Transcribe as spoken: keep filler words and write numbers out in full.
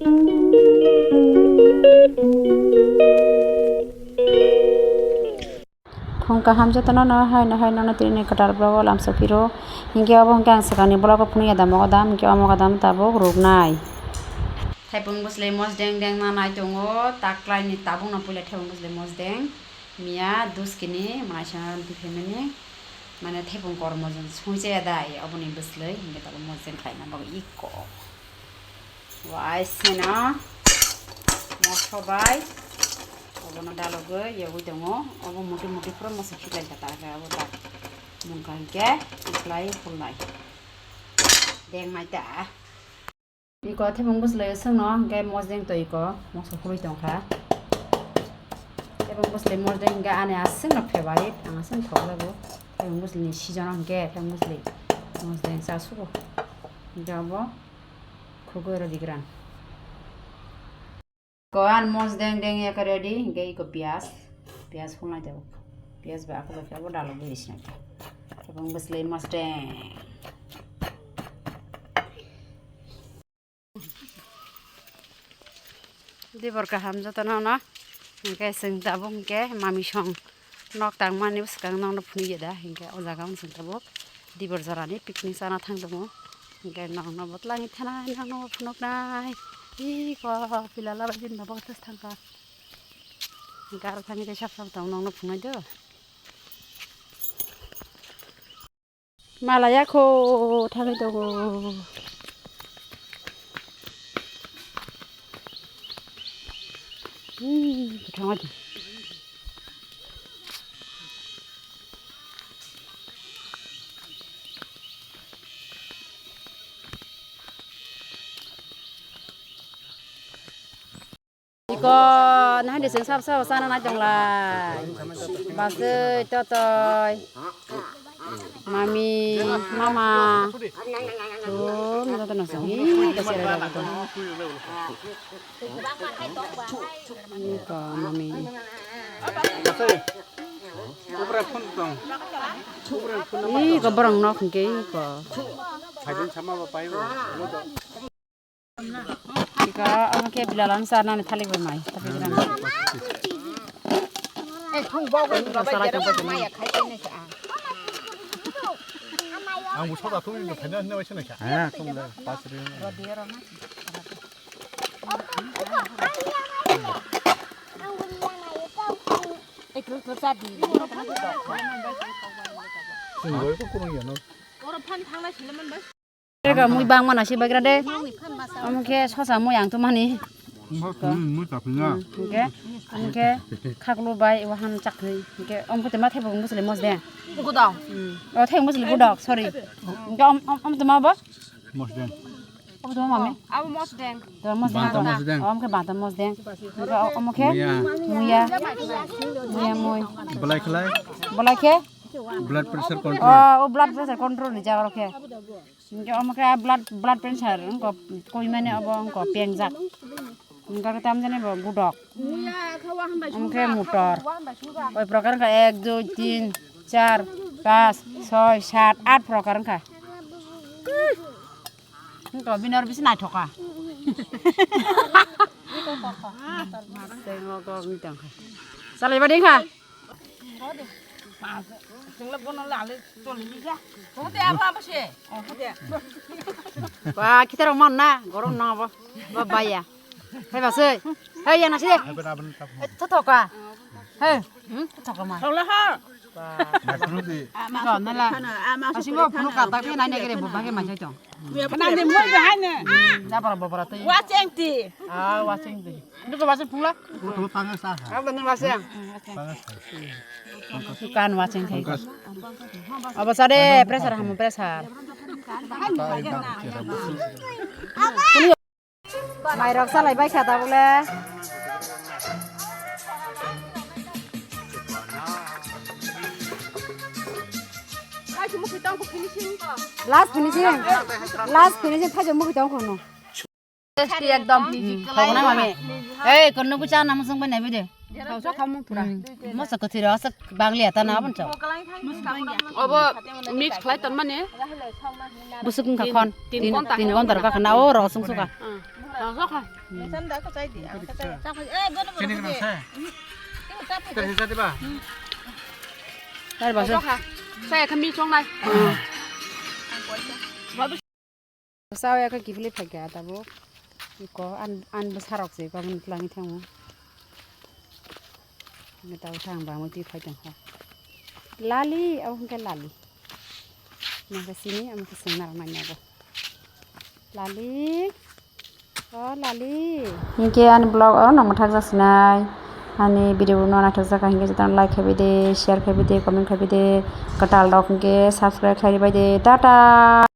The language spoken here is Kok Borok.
Phung kaham jotono no hai no hai nono tini kwtal vlog o lamsa phiro. Hinkhe obo hinkhe ang swkangni vlog o phunukya da mogodam, hinkhe o mogodam tabuk ruknai. Thaipung bwslai mosdeng deng nanai tongo, taklaini tabukno puila thaipung bwslai mosdeng. Miya duskini manaisa twi phaimani, mane thaipung kormo jwng songwi chaya da, oboni bwslai hinkhe tabuk mosdeng khlaina bagwi iko. Waiseno moso bai obono dalogwi yogwi tongo. Obo muti muti pura moso khiklai kha ta khe abo ta mungkha hinkhe uklai hulnai deng mai ta. Iko thebong bwslai swngno hinkhe mosdeng to iko moso khurui tongkha. Thebong bwslai mosdeng hinkhe ani aswkno favorite, ang aswkno thok lago. Thebong bwslai ni season o hinkhe thebong bwslai mosdeng cha sugo. Hinkhe obo. Khugui rw di gran. Ko an mosdeng deng ya ka ready, hinkhe iko piyas. Piyas phunai tabuk. Piyas ba ako ba khe abo dalogwi risi nai. Tabuk bwslai mosdeng. Dibor kaham jotono no. Hinkhe chwng tabuk hinkhe mami song. Nok tangmani bwskango nokno phunukya da, hinkhe o jaga o chwng tabuk dibor jorani picnic chana thang tongo, hinkhe nokno bo twlangwi thanai nokno phunuknai. Iko pilala bai bini baba kwthas thangkha, hinkhe aro thangwi tei sap sap tongo nokno phunuknai do. Mala yakho thangwi tongo. Hmm, bwthangma di. Iko nahani seng sab sab sana nai tonglai. Basui, totoi, mami, mama. Tum, joto no song. Ih, kasi ada joto. Iko mami. Ih, ko borong nok hingke iko. Ika, omo khe bilalang sa nani thalik bai mai, thalik bai mai. Ang bo soda thung ni phaina hinna bai sene kha. Ha, thung le, pas ri. Thung bai ko kurung ya no. Oro phan thangna silaman bai. Ega mui bang mana si bagra de. Omo khe sosa mui ang tumani. Mui tapina. Omo khe, omo khe khaklu bai wahan chakri. Omo khe tema thebo mosle mos de. Gudok. O thebo mosle gudok, sorry. Om, om, om tema bo? Mos de. Om tema mami? Abo mos de. Tema mos de. Banta mos de. Om khe banta mos de. Omo khe muya. Muya. Muya mui. Belai khlai. Belai khe? Blood pressure control. O, o blood pressure control ni jaga rokhe. Hinkhe omo khe blood, blood pressure wngkha koi mani obo wngkha pengjak. Hinkhe tamjani bo gudok. Omo khe motor. Koi prokar wngkha ek, dui, tin, char, pas, soi, sat, at prokar wngkha. Wngkha bini oro bisi naithoka. Tengok kok wngkha. Salai badi wngkha. Ba, kita rok man na, gorong nang abo. Ba, baya. Hai, ba, sei. Hai, ya, na, sei. Thotoka. Hai, hmm, thotoka ma. Ba. Ko, na, la. Asingo, phunu kata, ke, nai, nai, kere, bo, ba, ke, ma, jai, tong. Nang di mui bahai ne. Hmm, da, bara, bara, bara, tei. Wacheng ti. Ah, wacheng ti. Itu ke wacheng phungla? Itu ke pangas ah. Apa nang wacheng? Pangas. Sukan wacheng khai. Pangas. Apa sade pressure hamu pressure. Mairok salai bai kha tabuk le. Last finishing. Last finishing thaijo mukhi tong khono. Tasty ekdom. Khobona mami. Ei, kono ku cha nam sung bai nai bai de. Khausa khamung pura. Mosa kothiro asa bangli ata na bon chao. Obo mix khlai ton mane. Busuk wngkha khon. Tin, tin ghonta rwkha khana o rw sung suka. Chini kena sa? Teri sa diba? Nai basa. Saya kami congnai. Sawi aka kifli phai kha tabuk. Iko an, an bwsarok se iko aboni twlangwi thango. Tabuk thang bangwi twi phai tongkha. Lali, abo hwnkhe lali. Nokha sini, amo khe sengna rok nai nogo. Lali. O lali. Hinkhe ani vlog o nangma thak jasinai. Ani video no naithok jaka hinkhe jotono like khaibide, share khaibide, comment khaibide. Kwtal rok hinkhe subscribe khlaibaide. Tata.